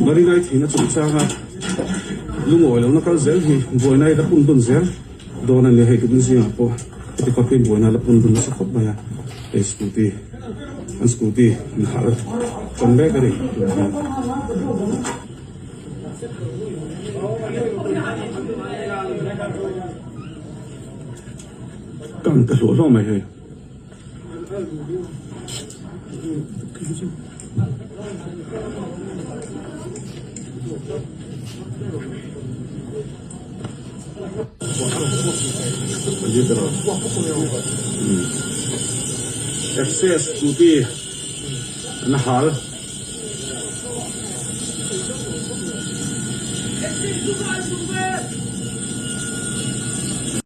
Marinai thihna chungchanga lungawi lohna kal zel hi buaina hi la pun dun zel dawn a ni a, hei tupin zingah pawh heti khawp hian buaina la pun dun nasa khawp mai a, hei scooty an scooty an harh tan mek a ni tunah hian. Kan ta hluah hluah mai hei. Access scooty an hal.